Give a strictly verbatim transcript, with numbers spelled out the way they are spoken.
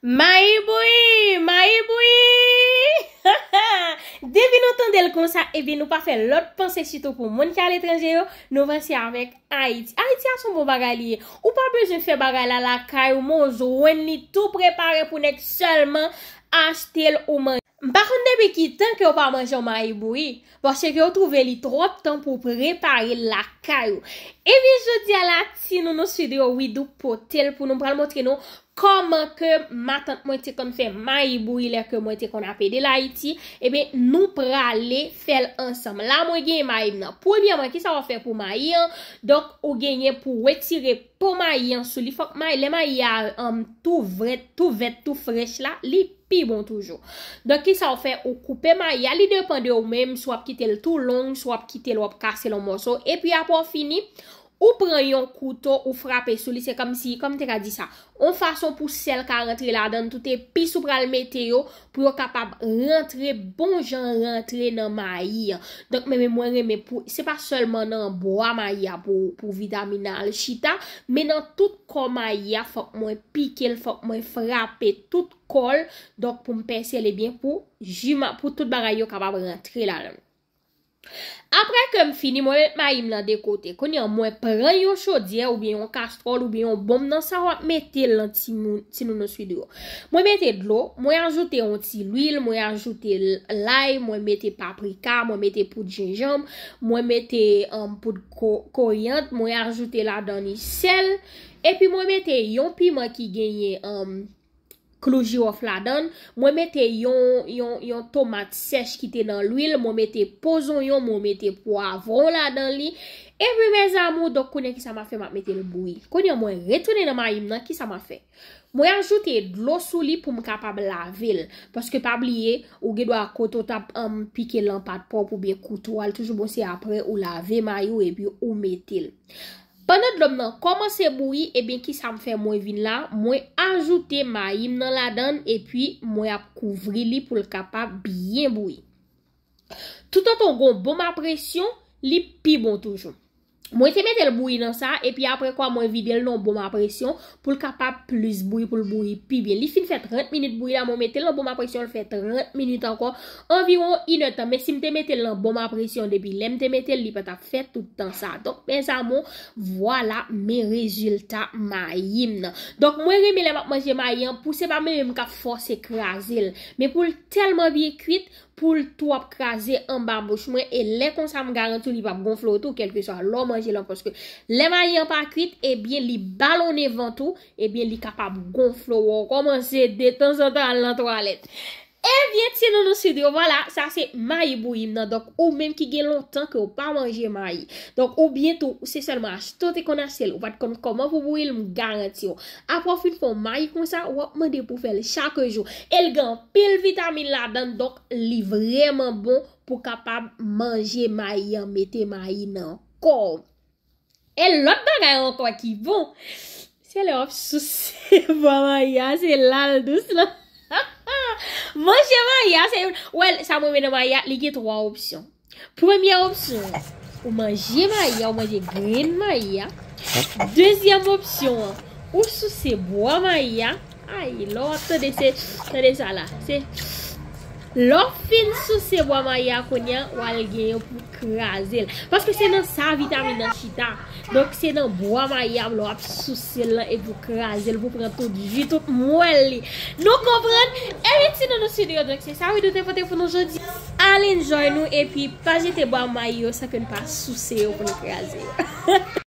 Mayi bouyi, mayi bouyi! Depi nou tande l konsa, ebyen nou pa fè lòt panse, sitou pou moun ki aletranje yo, nou panse avèk Ayiti. Ayiti a se yon bon bagay li ye. Ou pa bezwen fè bagay la lakay ou, men w jwenn li tou prepare pou nèg sèlman achte l ou manje. M pa konn depi ki tan ke w pa manje yon mayi bouyi, paske w twouve li twòp tan pou w prepare l lakay ou. Ebyen, jodi a la, ti nounou Sudrio Widou pote l pou nou, pral montre nou kòman ke matant mwen te konn fè mayi bouyi lè ke mwen te konn ap ede l Ayiti. Ebyen, nou prale fè l ansanm. La, mwen gen mayi m nan. Premyèman, kisa w ap fè pou mayi an? Donk, ou genyen pou w retire po mayi an sou li. Fòk mayi, lè mayi a, um, tou vèt, tou vèt, tou frèch la, li pi bon toujou. Donk, kisa w fè? Ou koupe mayi a, li depann de ou menm, si w ap kite l tou long, si w ap kite l, w ap kase l an mòso. Epi, apre w fini, ou pran yon kouto, ou frape sou li, se kòmsi, kòman m te ka di sa? Yon fason pou sèl ka rantre ladan l, tout epis ou pral mete yo, pou yo kapab rantre bon jan rantre nan mayi an. Donk, men, men mwen renmen pou, se pa sèlman nan bwa mayi a pou, pou vitamin nan al chita, men nan tout kò mayi a, fòk mwen pike l, fòk mwen frape tout kò l. Donk, pou m pèse l, ebyen, pou ji ma-, pou tout bagay yo kapab rantre ladan l. Apre ke m fini, mwen met mayi m nan de kote. Kounye a, mwen pran yon chodyè oubyen yon kastwòl oubyen yon bonm nan sa w ap mete l nan ti moun, ti nounou Sudrio. Mwen mete dlo, mwen ajoute yon ti lwil, mwen ajoute l-, lay, mwen mete paprika, mwen mete poud jenjanm, mwen mete, um, poud ko-, koriyand, mwen ajoute ladan li sèl, epi mwen mete yon piman ki genyen, um, klou jiwòf ladan l, mwen mete yon, yon, yon tomat sèch ki te nan lwil, mwen mete po zonyon, mwen mete pwavwon ladan li. Epi, mes amours, donk, kounye a kisa m ap fè, m ap mete l bouyi. Kounye a, mwen retounen nan mayi m nan, kisa m ap fè? Mwen ajoute dlo sou li pou m kapab lave l. Paske pa bliye, ou gen dwa kote w t ap, um, pike l an pa t pwòp oubyen kouto a, l toujou bon se apre ou lave mayi w epi ou mete l. Pandan dlo m nan kòmanse bouyi, ebyen, kisa m fè mwen vin la? Mwen ajoute mayi m nan ladan l, epi mwen ap kouvri li pou l kapab byen bouyi. Toutotan w gen yon bonm a presyon, li pi bon toujou. Mwen te mete l bouyi nan sa, epi apre kwa mwen vide l nan yon bonm a presyon pou l kapab plis bouyi, pou l bouyi pi byen. Li fin fè trant minit bouyi la, mwen mete l nan bonm a presyon, l fè trant minit ankò, anviwon inèdtan. Men si m te mete l nan bonm a presyon depi lè m te mete l, li pa t ap fè tout tan sa. Donk, mes amours, vwala men rezilta mayi m nan. Donk, mwen renmen lè m ap manje mayi an, pou se pa mwen menm k ap fòse kraze l, men pou l tèlman byen kwit, pou l tou ap kraze anba bouch mwen, e lè konsa m garanti w li p ap gonfle w tou, kèlkeswa lè w manje l an, paske lè mayi an pa kwit, ebyen, li balonnen vant ou, ebyen, li kapab gonfle w, w kòmanse detanzantan al nan twalèt. Ebyen, ti nounou Sudrio, vwala, sa se mayi bouyi m nan. Donk, ou menm ki gen lontan ke w pa manje mayi. Donk, oubyen tou, se sèlman achte w te konn achte l, ou pa t konn kòman pou bouyi l, m garanti w. Apre w fin fè yon mayi konsa, w ap mande pou w fè l chak jou. E l gen anpil vitamin ladan l, donk, li vrèman bon pou w kapab manje mayi an, mete mayi nan kò w. E lòt bagay ankò ki bon, se lè w ap souse bwa mayi a, se la l dous lan. Manje mayi a, se youn, wè, sa mwen renmen nan mayi a, li gen twa opsyon. Premyè opsyon an, ou manje mayi a, ou manje grenn mayi a. Dezyèm opsyon an, ou souse bwa mayi a. Ay, lè w ap tande se, tande sa la. Se, lè w fin souse bwa mayi a kounye a, w al gen yon pou kraze l. Paske se nan sa vitamin nan chita. Donk, se nan bwa mayi a, lè w ap souse l lan, epi w kraze l, pou pran tout ji, tout mwèl li. Nou konprann? Ebyen, ti nounou Sudrio, donk, se sa Widou te pote pou nou jodi. Al enjoy nou, epi pa jete bwa mayi yo san ke n pa souse yo pou n kraze yo.